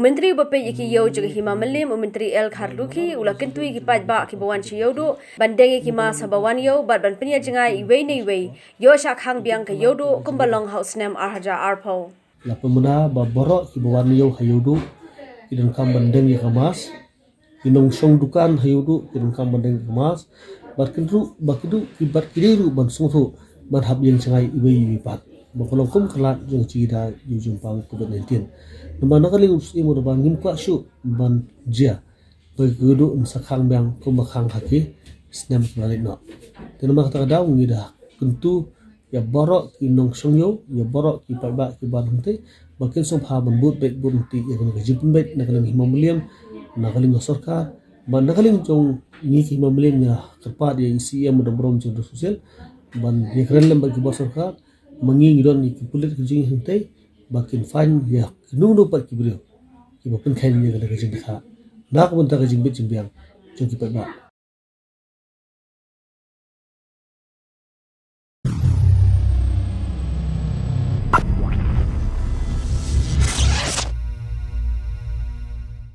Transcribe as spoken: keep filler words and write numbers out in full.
Myntri ba peit ïa ki ïew jong ka Hima Mylliem, u Myntri L Kharlukhi, u la kyntu ïa ki paidbah kiba wan sha Ïewduh ban deng ïa ki mask haba wan ïew bad ban pynïaid jngai iwei na iwei ïoh shah khang biang ka Ïewduh kumba long ha u snem ar hajar arphew. La pynbna ba baroh kiba wan ïew ha Ïewduh ki donkam ban deng ïa ka mask. Ki nongshong dukan ha Ïewduh ki donkam ban deng ïa ka mask. Bad kin ruh ba ki duh ki bad ki dei ruh ban sngewthuh ban hap ïeng jngai iwei iwei pat, ba ka long kum ka lad jong ka jingïada ïew jingpang covid nineteen. Namar na ka liang u Syiem u da ong ba ngim kwah shuh ban jia ba ka Ïewduh yn sa khang biang kumba khang ha ki snem kiba la leit noh. Te namar kata ka daw ngi da kyntu ïa baroh ki nongshong ïew, ïa baroh ki paidbah kiba hangtei ba kin sngewbha ban bud beit bud ryntih ïa kane ka jingpynbeit na ka liang Hima Mylliem, na ka liang ka sorkar, bad na ka liang jong ngi ka Hima Mylliem ngi la kyrpad ïa i C E M u Dam Burom Jingdon Sosel ban ïakren lem bad ki bor sorkar, ma ngi ngi don ïa ki pulit ki jong ngi hangtei ba kin fine ïa kino kino pat ki briew kiba pynkheiñ ïa kane ka jingdkha na ka bynta ka jingbit jingbiang jong ki paidbah.